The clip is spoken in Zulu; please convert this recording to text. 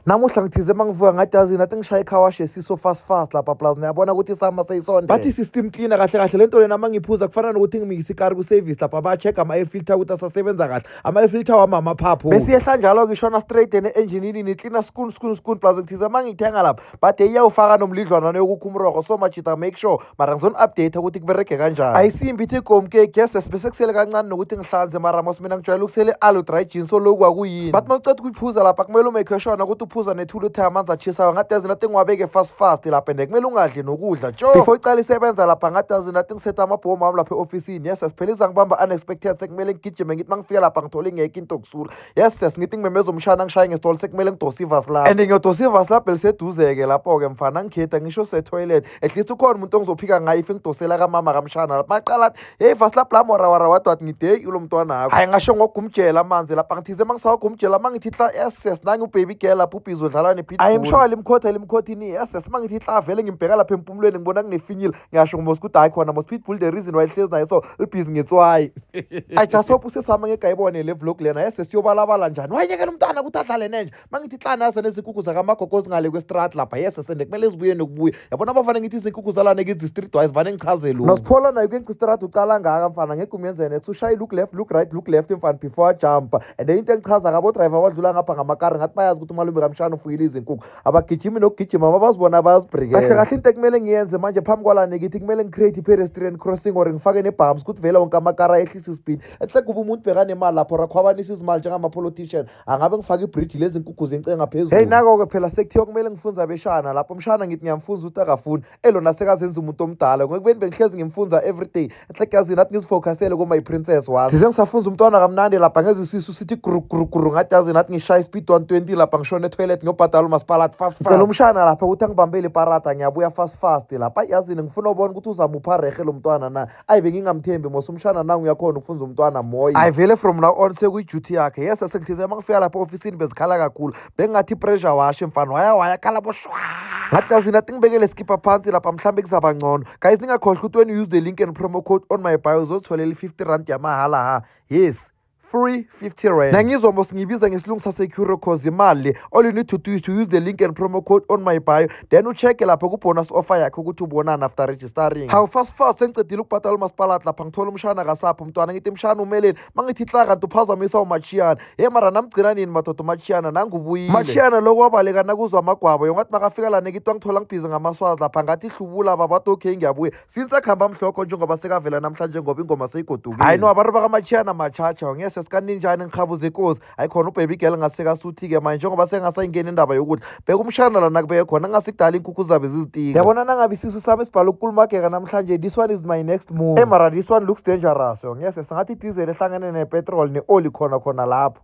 Namuhla ngithize mangivuka ngathi yazi nathi ngishaye i-car wash yesiso fast fast lapha, plus niyabona ukuthi isama seyisondele. Bathi system cleaner kahle kahle lento lena mangiphuza kufana nokuthi ngimikise ikari ku-service lapha, ba-check ama-air filter ukuthi asasebenza kahle, ama-air filter wami amaphaphu. Bese iyehla njalo-ke, ishona straight ene-enjinini, ni-cleaner skoon skoon skoon. Plus ngithize mangiyithenga lapha bade iyawufaka nomlidlwana yokukha umrorho, so majita, make sure mara ngizoni-update ukuthi kuberege kanjani. Ayisimbi ithi igomke. Yes, bese kusele kancane nokuthi ngihlanze, mara mos mina ngijwayele ukusele i-aloe dry gin, so lokhu akuyini. Bathi mawuceda ukuyiphuza lapha kumele u-make sure ukuthi uphuza ne-2 litre yamanzi atshisayo. Ngathi yazi nathi ngiwabeke fast fast lapha, and kumele ungadli nokudla tsho before icala isebenza lapha. Ngathi yazi nathi ngisetha amabhomu wami lapha e-ofisini. Yes, siphela izangibamba unexpected, sekumele ngigijime. Ngithi mangifika lapha ngithole ingekho into kusula. Yes, ngithi ngimemeza umshana, ngishaye ngesitolo, sekumele ngidose ivasi lapho, and ngiyodosa ivasi lapho eliseduze-ke lapho-ke mfana. Ngikhetha ngisho se-toilet, at least ukhona umuntu ongizophika ngayo if ngidosela kamama kamshana lapha. Maqala athi, "Hey, ivasi lapho la morawara." Wathi wathi ngithi, "Hey, ulo mntwana wakho." Hayi, ngasho ngogumjela amanzi lapha. Ngithize mangisawagumjela, mangithi hla, yes, nangi u-baby girl lapho ubhizi udlala ne-pitbull. Ayi, mshwala limkhotha limkhothini. Yes, mangithi hla, vele ngimbheka lapha empumulweni, ngibona kunefinyile. Ngiyasho ngimos ukuthi hayi khona mos pitbull, the reason why hlezi naye so libhizi ngetswayi. I just hope usesama ngeke ayibone le vlog lena. Yes, siyobalabala njani wayekela umntwana ukuthi adlale nenje. Mangithi hla, nazo nezinkukhu zakamagogo zingale kwe-street lapha. Yes, sende kumele zibuye nokubuya. Yabona abafana, ngithi izinkukhu zalana kithi street wise vane ngichaze lo nosiphola nayo kwenca street ucala ngaka mfana ngeke umyenze next ushaye look left, look right, look left mfana before ajumpa. And into engichaza ngabo driver abadlula ngapha ngamakari, ngathi bayazi ukuthi umalume kamshana ufuyile izinkukhu, abagijimi nokugijima, mabazibona bayazibrekela kahle kahle. Into ekumele ngiyenze manje phambi kwalana ngithi kumele ngi-create i-pedestrian crossing or ngifake ne-bumps ukuthi vele wonke amakari ayehlisa i-speed. Enhle kuba umuntu bekanemali lapho rakhwabanisa izimali njengama-politician, angabe ngifake ibhriji lezi nkukhu zencenga phezulu. Hey, nako-ke phela sekuthiwa kumele ngifunze abeshana lapho. Mshana ngithi ngiyamfunza ukuthi akafuni, elona sekazenza umuntu omdala ngokubeni bengihlezi ngimfunza everyday. Enhle yazi nathi ngizifocusele kuma i-princess wami. Size ngisafunza umntwana kamnandi lapha, ngezwe isisu sithi gru gru gru. Ngathi yazi nathi ngishaya i-speed 120 lapha, ngishone e-toilet, ngiyobhadala umasipalati fast fast. Ngicela umshana lapha ukuthi angibambele iparata, ngiyabuya fast fast lapha. Yazini ngifuna ubona ukuthi uzamupha rehe lo mntwana na. Ayi, bengingamthembi mos umshana nangu uyakhona ukufunza umntwana moya. Ayi vele, from now on sekuyi-duty yakhe. Yes, sengithize uma ngifika lapha ofisini bezikhala kakhulu, bengathi i-pressure wash mfana, waya waya khala boshwa. Ngathi yazi nathi ngibekele skipper phansi lapha, mhlawumbe kuzaba ngcono. Guys, ningakhohlwa ukuthi when you use the link and promo code on my bio, uzotholela i-R50 yamahala ha. Yes, free R50. Nangizwa mos ngiyibiza ngesilungu sase-curo cause imali le. All you need to do is to use the link and promo code on my bio, then ucheck lapha ku-bonus offer yakhe ukuthi ubonani after registering. How fast fast sengicedile ukubhadala umasipalati lapha, ngithola umshana kasapho umntwana. Ngithi mshana umeleni, mangithi hla kanti uphazamisa umachiyana. Ye mara namgcina nini madoda umachiyana? Nangubuyile machiyana lokhu, wabaleka nakuzwa amagwabo. Yongathi makafika lana kithi wangithola ngibhizi ngamaswazi lapha. Ngathi hlubula baba, bathi okay, ngiyabuya. Since akuhamba mhlokho njengoba sekavela namhlanje ngoba ingoma seyigodukile. Hayi no, abantu bakamachiyana matshatsha ngese sikaninjani ngikhabuza inkosi. Hayi khona u-baby girl ngasekasuthi-ke manje njengoba sengasayingeni indaba yokudla, bheka umshana lana kubeke khona ngasikudala iinkukhu zabe zizitika. Yabona nangabe isisu sami sibhala ukukulumageka namhlanje, this one is my next move. Hey mara this one looks dangerous yo, ngese singathi idizeli ehlangene ne-petrol ne-oli khona khona lapho.